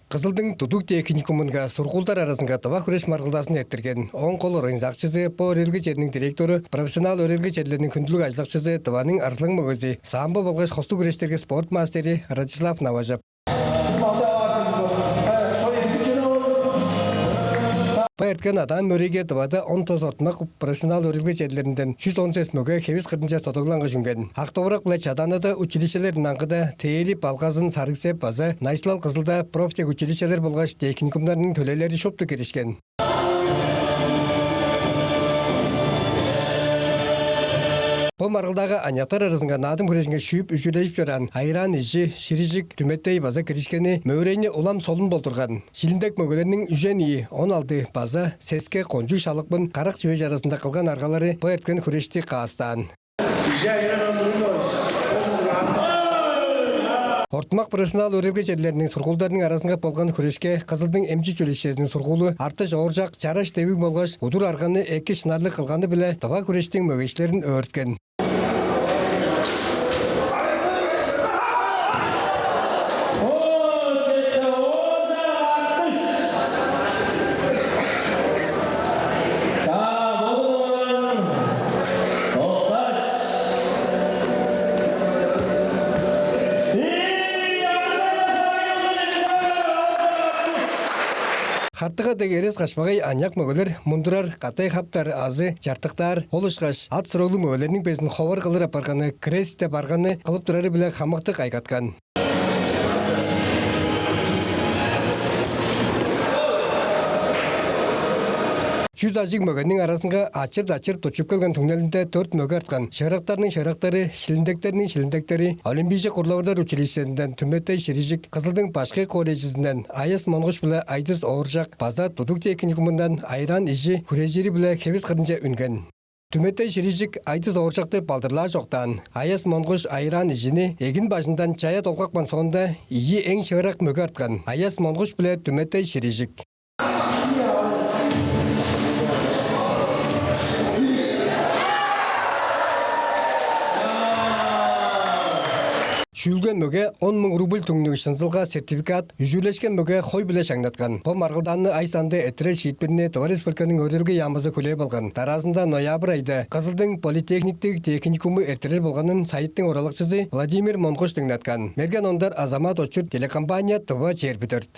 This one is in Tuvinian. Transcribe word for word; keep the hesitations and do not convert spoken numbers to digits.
Кызылдың тудуг техникумунга сургуулдар аразынга тыва хүреш маргылдаазын эрттирген. Ооң кол организакчызы, бо өөредилге чериниң директору, профессионал өөредилге черлериниң хүндүлүг ажылдакчызы, Тываның арзылаң мөгези, самбо болгаш хостуг хүрештерге спорт мастери Радислав Наважап. Бо эрткен адаан-мөөрейге Тывада он тос ортумак профессионал өөредилге черлеринден чүс он сес мөге хевис кырынче содуглангаш үнген. Ак-Довурак биле Чадаанада училищелерден аңгыда, Тээли, Балгазын, Сарыг-Сеп база Найысылал Кызылда профтехучилищелер болгаш техникумнарның төлээлери шупту киришкен. Бо маргылдаага аныяктар аразынга наадым хүрежинге шүүп үзүлежип чораан Айраан Ижи, Ширижик, Түметей база киришкени мөөрейни улам солун болдурган. Шилиндек мөгелерниң үжен ийи, он алды база сеске кончуг шалыпкын карак чивеш аразында кылган аргалары бо эрткен хүрешти каастаан. Ортумак профессионал өөредилге черлериниң сургуулдарының аразынга болган хүрешке Кызылдың эмчи училищезиниң сургуулу Артыш Ооржак чараш девиг болгаш удур арганы эки шынарлыг кылганы-биле тыва хүрештиң мөгейикчилерин өөрүткен. Хартыга дег эрес-кашпагай аныяк мөгелер мундурар, катай хаптар азы чартыктаар, ол ышкаш ат-сураглыг мөгелерниң безин ховар кылыр апарганы, крест деп арганы кылып турары-биле хамыктык кайгаткан. Чүс ажыг мөгениң аразынга ачыр-дачыр тутчуп келген түңнелинде дөрт мөге арткан. Шыырактарның шыырактары, шилиндектерниң шилиндектери Олимпийжи курлавырлар училищезинден Түметей Ширижик, Кызылдың башкы колледжизинден Аяс Монгуш биле Айдыс Ооржак база тудуг техникумундан Айраан Ижи хүрежири-биле хевис кырынче үнген. Түметей Ширижик Айдыс Ооржакты балдырлааш октаан. Аяс Монгуш Айраан Ижини эгин бажындан чая долгапкан соонда, ийи эң шыырак мөге арткан: Аяс Монгуш биле Түметей Ширижик. Шүүлген мөге он муң рубль түңнүг шынзылга сертификат, үзүүлешкен мөге хой-биле шаңнаткан. Бо маргылдааны ай санында эрттирер шиитпирни Тыва Республиканың Өөредилге яамызы хүлээп алган. Дараазында ноябрь айда Кызылдың политехниктиг техникуму эрттирер болганын сайыттың оралакчызы Владимир Монгуш дыңнаткан. Мерген Ондар, Азамат Очур, телекомпания «Тыва чээрби дөрт».